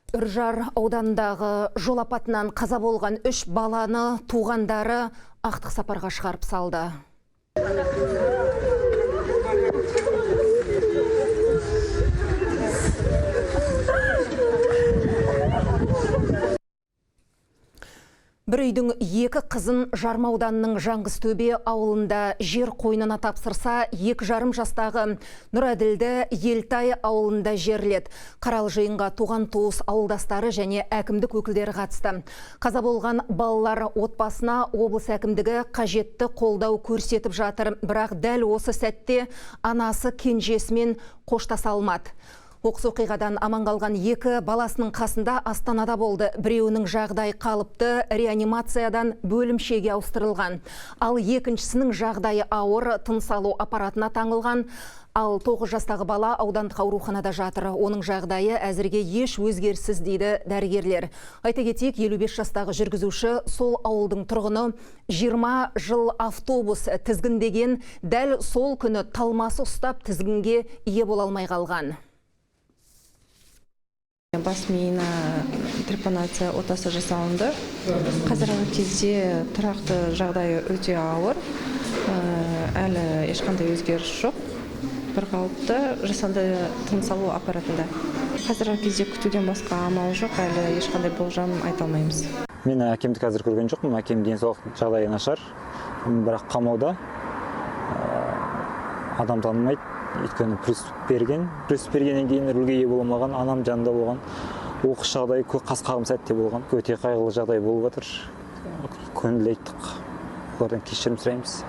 Үржар ауданындағы жол апатынан қаза болған 3 баланы туғандары ақтық сапарға шығарып салды. Бір үйдің 2 қызын Жарма ауданының Жаңғызтөбе ауылында жер қойнына тапсырса, 2,5 жастағы Нұрәділді Елтай ауылында жерледі. Қаралы жиынға туған туыс ауылдастары және әкімдік өкілдері қатысты. Қаза болған балалар отбасына облыс әкімдігі қажетті қолдау көрсетіп жатыр. Бірақ дәл осы сәтте анасы кенжесімен қоштаса алмады. Оқыс оқиғадан аман қалған 2 баласының қасында Астанада болды. Біреуінің жағдайы қалыпты, реанимациядан бөлімшеге ауыстырылған. Ал екіншісінің жағдайы ауыр, тыныс алу аппаратына таңылған. Ал 9 жастағы бала аудандық ауруханада жатыр. Оның жағдайы әзірге еш өзгеріссіз, дейді дәрігерлер. Айта кетейік, 55 жастағы жүргізуші сол ауылдың тұрғыны 20 жыл автобус тізгіндеген, дәл сол күні талмасы ұстап тізгінге ие бола алмай қалған. Бас миына трепанация отасы жасалынды. Қазіргі кезде тұрақты жағдайы өте ауыр. Әлі ешқандай өзгеріс жоқ. Бір қалыпты жасанды тыныс алу аппаратында. Қазіргі кезде күтуден басқа амал жоқ, әлі ешқандай болжам айта алмаймыз. Мен әкемді қазір көрген жоқпын. Әкем денсаулық жағдайы нашар, бірақ қамауда. Адам танымайды. Өйткені приступ берген. Приступ бергеннен кейін рөлге ие бола алмаған, анам жанында болған. Оқыс жағдай қас қағым сәтте болған. Өте қайғылы жағдай болып жатыр. Көңіл айттық. Олардан кешірім сұраймыз.